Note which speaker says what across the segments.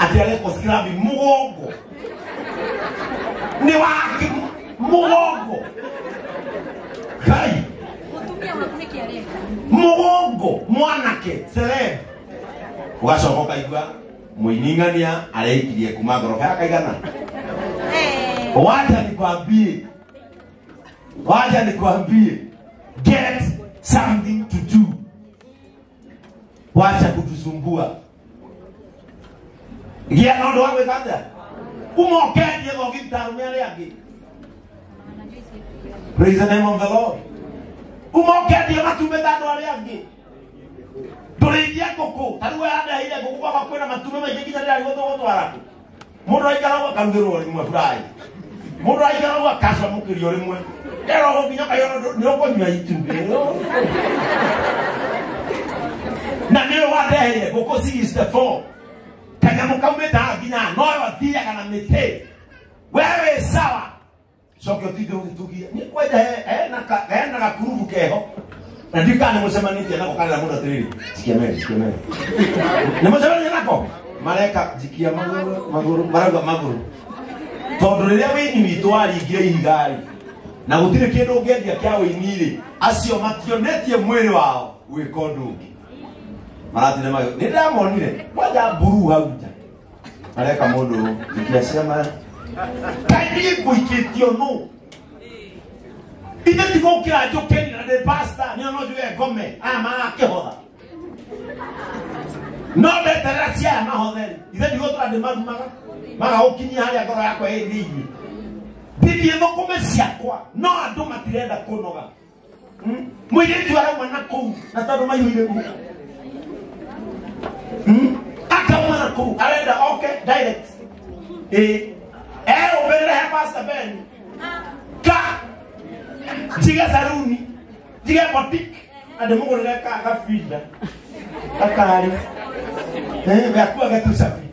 Speaker 1: Atĩ arekwo scrubbing mũgongo. Nĩ wake mũgongo. Ngai.
Speaker 2: Mũtumia waku nĩkĩ areka?
Speaker 1: Mũgongo mwanake celeb. Ũgacoka ũkaigua mũining'ania areikirie kuma ngoroba ya kaigana. Wacha nikwambie. Wacha nikwambie. Get something to do. Wacha kutusumbua. Gĩa na ũndũ wa gwĩka atĩa? Uma ũkendie thogi ta arũme arĩa angĩ. Praise the name of the Lord. Uma ũkendie matumbĩ ta andũ arĩa angĩ. Ndũrĩithie ngũkũ. Ta rĩu we andeheire ngũkũ gwakwa kwĩna matumbĩ maingĩ nginya ndĩrarigwo tũgũtwara kũ. Mũndũ aikara ũguo akarugĩrwo rĩmwe fry. Mũndũ aikara ũguo akacamũkĩrio rĩmwe. Kerwo ũguo nginya ũkaiona nĩ ũkũnyua itumbĩ. Na nĩwe wandeheire ngũkũ 64. Kanyamũ kaumĩte haha nginya haha, noyo athiaga na mĩtĩ. Wewe sawa. Coke ũtinde ũgĩtũgia. Niĩ kwanja hena gakurubu keho. Na ndiũĩ kana nĩmũcemanĩtie nako karera mũndũ atĩrĩrĩ, jikia meri, jikia meri. Nĩmũcemanĩtie nako? Mareka jikia magũrũ, magũrũ, marauga magũrũ. Tondũ rĩrĩa wĩini witũ waringire ihiga-rĩ, na gũtirĩ kĩndũ ũngĩendia kĩa wĩini-rĩ, acio mationetie mwĩrĩ wao gwĩka ũndũ ũngĩ. Maratinda nĩ ndĩramonire kwanja mburu hau nja. Mareka mũndũ ũũ, jikia ciama. Kaĩ niĩ ngũikĩtio nũ? Ithe ti gũkĩra njũkĩri na ndĩ pastor, nĩ no njuge ngome, aya marakĩhotha. No ndeterera cia aya mahothe-rĩ, ithe ndigũtũra ndĩmarumaga, magagũkinyia harĩa ngoro yakwa ĩ thĩinĩ. Ndithiĩ thũkũme ciakwa, no andũ matirenda kũnoga. Mũirĩtu arauma na kũu, na tondũ maihũire kũu. Akauma na kũu, arenda oke direct. Ĩ, erũmbĩrĩre he Pastor Ben. Ka njige saruni, njige boutique, na ndĩmũgũrĩre gabinda, gakari. Gakuage tu cabi.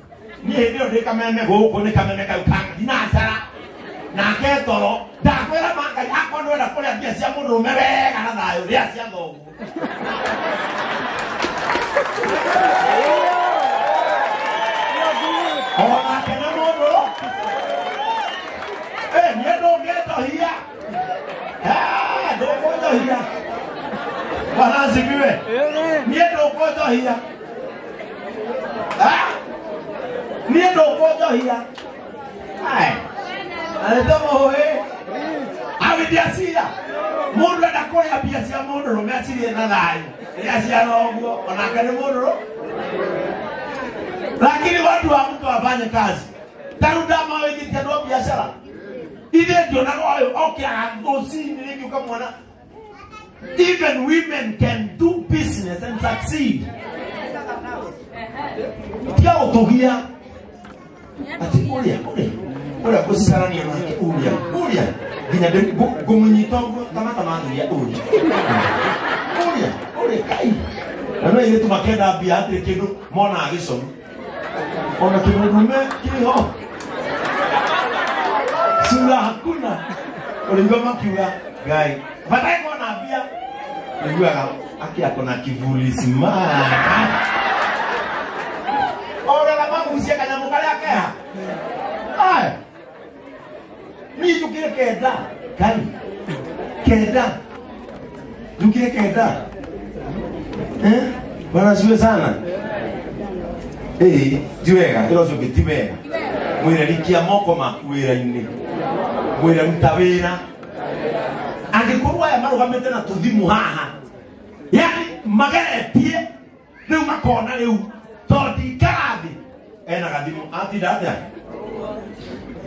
Speaker 1: Niĩ hĩndĩ ĩyo ndĩ kameme gũkũ nĩ kameme kau ka thinacara. Nake toro, ndakwĩra ma Ngai, akorwo nĩwenda kũrĩa mbia cia mũndũrũme wega na thayũ, rĩa cia thoguo. Onake nĩ mũndũ. Niĩ ndũngĩnjohia. Ndũkũnjohia. Bwana asifiwe. Niĩ ndũkũnjohia. Niĩ ndũkũnjohia. Ai. Arĩte mũhũĩ. Awithia cira. Mũndũ enda kũrĩa mbia cia mũndũrũme acirĩe na thayũ. Rĩa cia thoguo, onake nĩ mũndũrũme. Lakini watu wa mtu wafanye kazi. Tarĩu ndamawĩigĩtie andũ a biacara. Ithe ndionaga ũyũ okĩraga rũcinĩ rĩngĩ ũkamwona. Even women can do business and succeed. Tiga gũtũgia. Atĩ ũrĩa, ũrĩa, ũrĩa ngũcicarania nake, ũrĩa, ũrĩa. Nginya ngũmũnyita ũguo ta mata mathuria, ũrĩa. Ũrĩa, ũrĩa, Ngai. Na no airĩtu makĩenda mbia hatirĩ kĩndũ monaga gĩconu. Ona kĩmũrume kĩho. Sura hakuna. Ũrĩigua makiuga, Ngai. Baadaye kona mbia. Ũiguaga aki ako na kivuli smart. Ogaga magucie kanyamũ karĩa keha. Aya. Niĩ njũkĩre kenda. Ngai. Kenda. Njũkĩre kenda. Bwana asifiwe sana. Ti wega, ĩra ũcio ũngĩ ti wega. Mwĩre rikia moko maku wĩra-inĩ. Mwĩre ruta wĩra. Angĩkorwo aya marũgamĩte na tũthimũ haha, yani mageretie rĩu makona rĩu tondũ ndikara thĩ ena gathimũ atinda atĩa?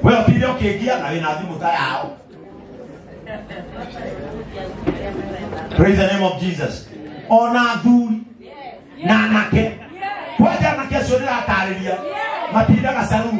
Speaker 1: We ũtinde ũkĩngia na wĩna thimũ ta yao. Praise the name of Jesus. Ona athuri na anake, kwanja anake acio ndĩratarĩria matindaga saruni.